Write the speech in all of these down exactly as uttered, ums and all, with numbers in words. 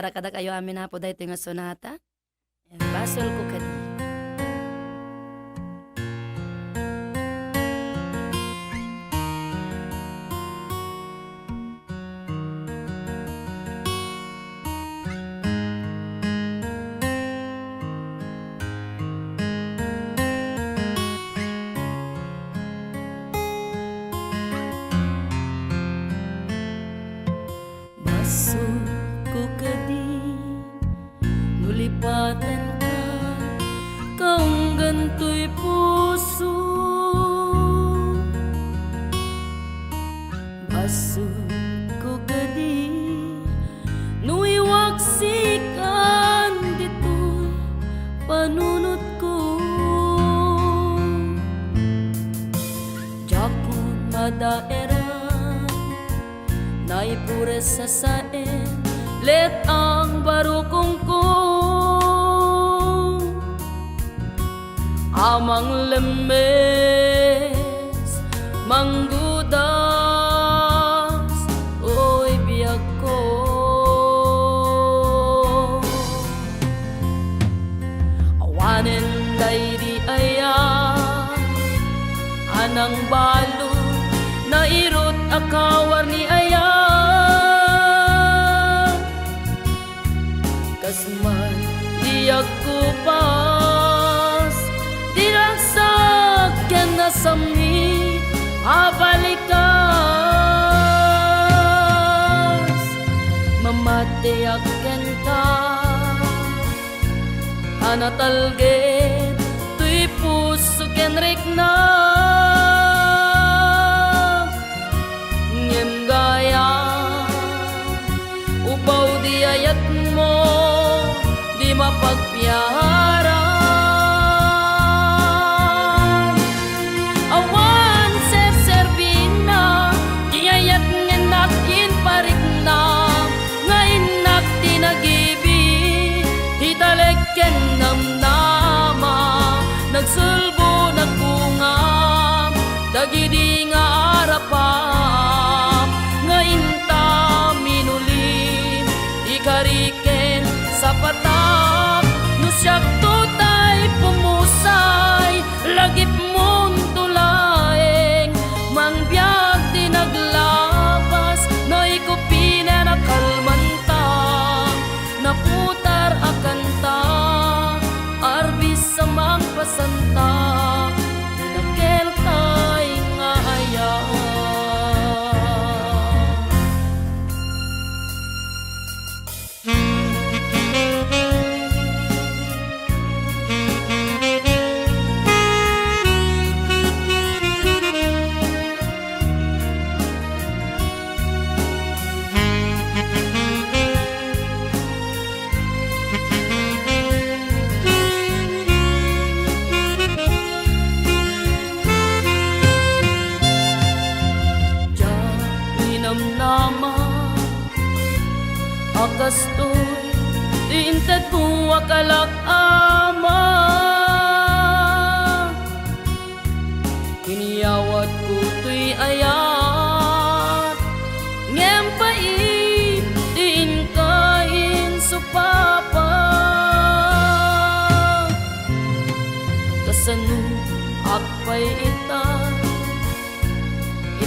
Para kadakayo amin, Apo, daytoy nga sonata. Basolko kadi. Basolko kadi, no lipatenka, kaunggan toy puso. Basolko kadi, no iwaksikan ditoy panunotko. Diakon madaeran, naipures a saen, let-ang barukongko. A manglemmes, manggudas, oy biagko. Awanen daydi aya a nangbalud, nairut a kawarni aya. Kas man di agkupas, di ragsak ken nasammi a balikas. Mamatiak kenka, a natalged toy puso ken rikna. Ngem gayam, upaw di ayatmo, di mapagpiaran. Awan serserbina, di ayat nga innak inparikna, nga innak ti nagibi, ti talek ken namnama, nagsulbo, nagbunga, dagidi nga arapam, nga inta minuli, ikari ken sapatak, no siak to tay pumusay, lagipmon to laeng, mangbiag ti naglabas, no ikupinan a kalmanta, naputar a kanta, arbis a mangpasanta, ti nakeltay nga aya. Diak inamnama a kastoy ti intedko a kalak ama. Inyawatko toy ayat, ngem pait ti inka insupapa. Kasano ak pay ita,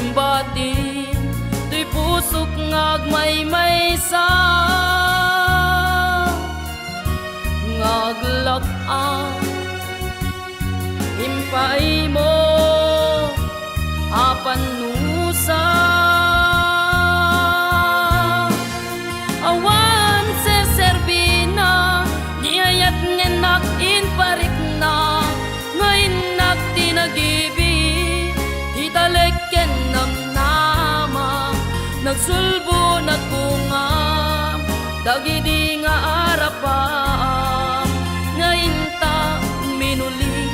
imbatim toy pusok nga agmaymaysa. Nga aglak-am, impaaymo a pannusa. Awan serserbina, di ayat nga innak inparikna, nga innak ti nagibi, ti talek ken namnama, nagsulbo, nagbunga, dagidi nga arapam, nga inta minuli,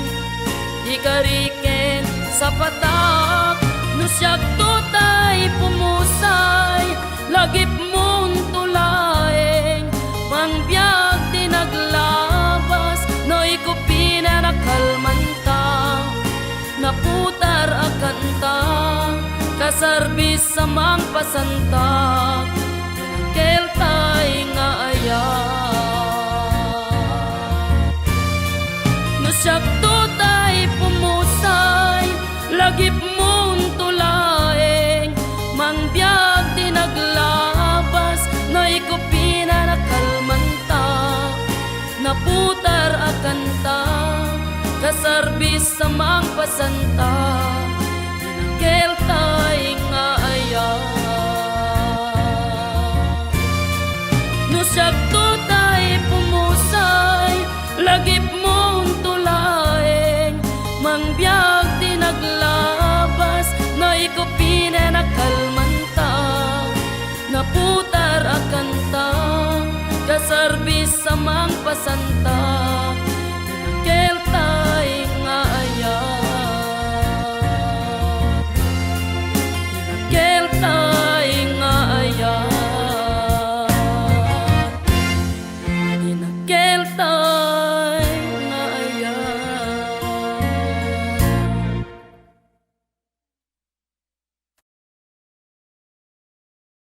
ti kari ken sapatak, no siakto tay pumusay, lagipmon to laeng, mangbiag ti naglabas, no ikupinan a kalmanta, naputar a kanta, kasarbis a mangpasanta, keltay nga ay No siakto tay pumusay, lagipmonto laeng, mangbiag ti naglabas, no ikupinan a kalmanta, naputar a kanta, kasarbis a mangpasanta, ti nangkel